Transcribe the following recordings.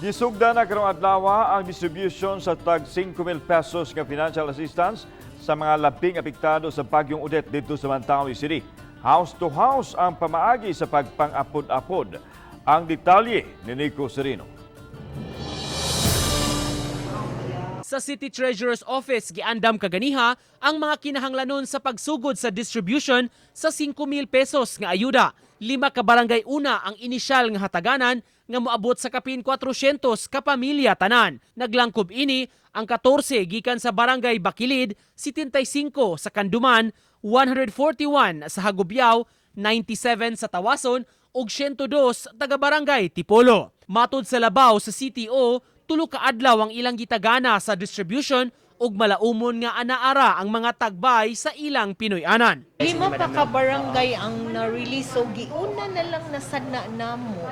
Gisugda na karong adlaw ang distribution sa tag 5,000 pesos nga financial assistance sa mga labing apektado sa Bagyong Odette didto sa Mantawi City. House to house ang pamaagi sa pagpang-apod-apod. Ang detalye ni Nico Serino. Sa City Treasurer's Office, giandam kaganiha ang mga kinahanglanon sa pagsugod sa distribution sa 5,000 pesos nga ayuda. Lima ka barangay una ang inisyal nga hataganan nga moabot sa kapin 400 ka pamilya tanan. Naglangkob ini ang 14 gikan sa Barangay Bakilid, 75 sa Canduman, 141 sa Hagubiao, 97 sa Tawason ug 102 taga Barangay Tipolo. Matud sa labaw sa CTO, 3 ka adlaw ang ilang gitagana sa distribution ug malaumon nga anaara ang mga tagbay sa ilang Pinoy-anan. Lima pa ka barangay ang na-release, so giuna na lang nasad na namo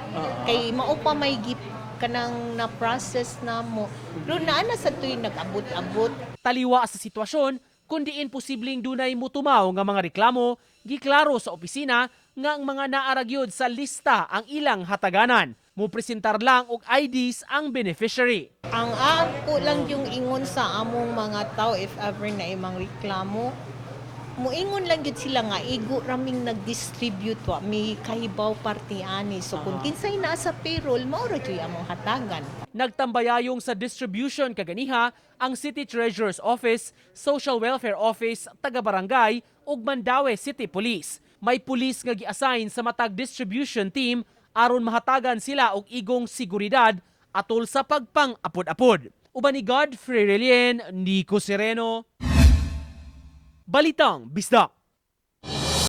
kay mao pa may gip kanang na process namo, pero naa na sa tuy nag-abot-abot. Taliwa sa sitwasyon, kundi posibleng dunay mutumaw nga mga reklamo, giklaro sa opisina nga ang mga naaragyod sa lista ang ilang hataganan. Mupresentar lang og IDs ang beneficiary. Ang ako lang yung ingon sa among mga tao, if ever na imang reklamo, muingon lang gyud sila nga igo raming nag-distribute, wa mi kahibaw party ani, so kung kinsay naa sa payroll, mao ra gyud among hatagan. Nagtambayayong sa distribution kaganiha ang City Treasurer's Office, Social Welfare Office, taga-barangay ug Mandaue City Police. May pulis nga gi-assign sa matag distribution team aron mahatagan sila og igong seguridad atol sa pagpang-apod-apod. Uban ni Godfrey Relien, Nico Sereno. Balitang Bisdak.